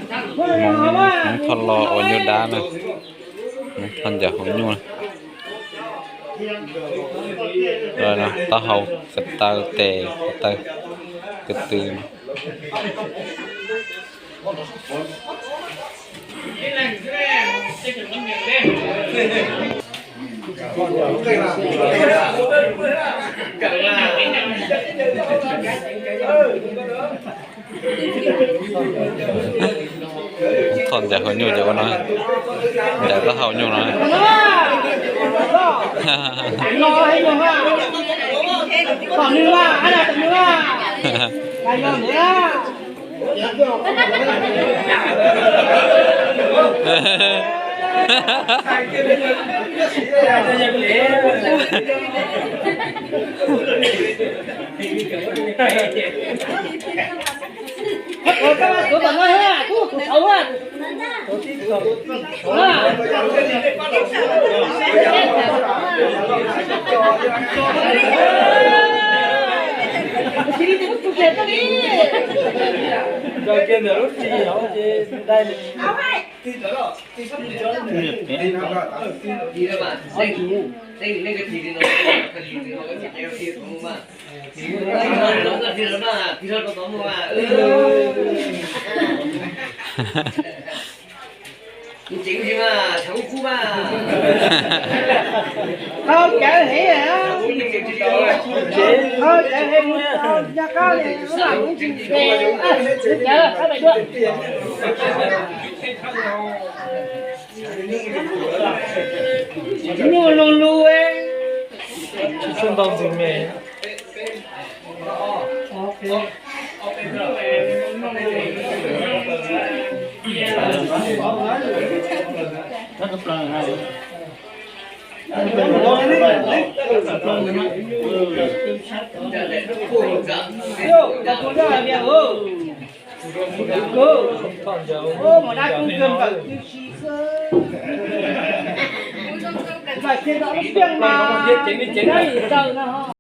Hmoob, Hmoob Thoj los ua nyuj dab na. Hmoob Thoj ncaws hauv nyuj. Taub hau ko taw tes ko taw ko tw. Thoj ncaws hauv nyuj ces ua no, ncaws taub hau nyuj no. Qhov cawv heev, qhov cawv heev mus nco qab li, ua lam mus ntsis nqes, cawv qab pem dua. Nyuj lug lug. Tsis tshua ntau ntxwg me.